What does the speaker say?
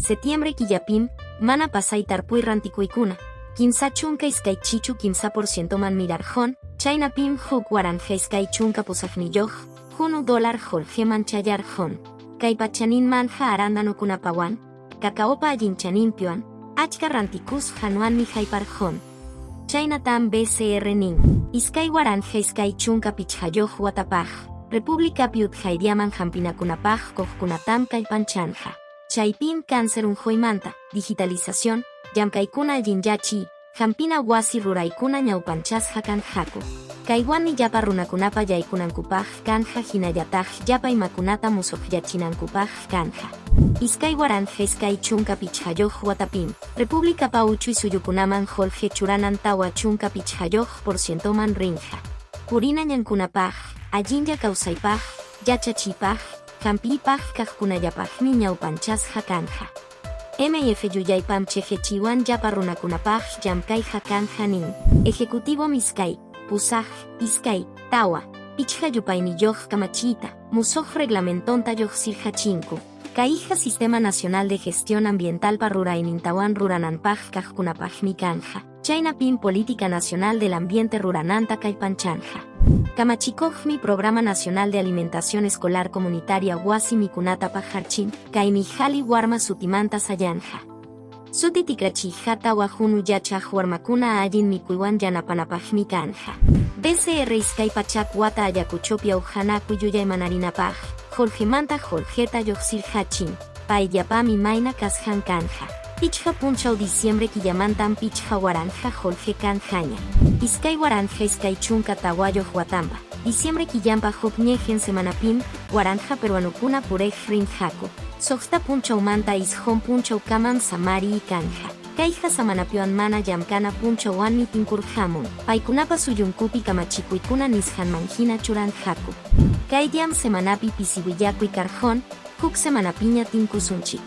Setiembre killapim, mana pasay tarpuy rantikuykuna, 32 chichu 3% man mirarqun, chaynapim huk 1028 hunu dólar qullqiman chayarqun. Kaypa chaninmanta arándanokunapawan, cacaopa allin chaninpiwan, achka rantikusqanwanmi hayparqun. Chaynatam BCR nin. 2025 watapaq, Repúblicapi utqayllaman hampinakunapaq kuqkunatam kallpanchanqa. Chaypim cáncer unquymanta, digitalización, llamkaykuna allinyachiy, hampina wasi ruraykuna ñawpanchasqa kanqaku. Kaywanmi llapa runakunapa yaykunankupaq kanqa hinallataq llapa imakunata musuqyachinankupaq kanqa. 2025 watapim, Repúblicapa uchuy suyukunaman qullqi churanan 45% man rinqa. Purina ñankunapaq, allinlla kawsaypaq, yachachiypaq, hampiypaq kaqkunallapaqmi ñawpanchasqa kanqa. MF yuyaypam cheqechiwan llapa runakunapaq llamkayqa kanqa nin. Ejecutivo iskay, 8, 2, 4, 5 yupayniyuq kamachiyta, musuq reglamentonta lluqsirqachinku. Kayqa Sistema Nacional de Gestión Ambientalpa ruraynintawan rurananpaq kaqkunapaqmi kanqa. Chaynapim Política Nacional del Ambiente rurananta kallpanchanqa. Kamachikuqmi Programa Nacional de Alimentación Escolar Comunitaria wasi mikunata paqarchin, kaymi Qhali warma sutimanta sayanqa. Suti tikrachiyqa tawa hunu yachaq warmakuna allin mikuywan yanapanapaqmi kanqa. BCR 200 wata Ayacuchopi awqanakuy yuyaymanarinapaq, qullqimanta qullqita lluqsirqachin, payllapami mayna kasqan kanqa. 5 punchaw diciembre killamantam 5000 qullqi kanqaña. 2024 watampa, diciembre killampa huk ñeqen semanapim, 1000 peruanukuna pureq rinqaku. 6 punchawmanta 9 punchawkamam samariy kanqa. Kayqa samanapiwan mana llamkana punchawwanmi tinkurqamun. Paykunapa suyunkupi kamachikuykuna nisqanmanhina churanqaku. Kayllam semanapi pisi willakuy karqun, huk semanapiña tinkusunchik.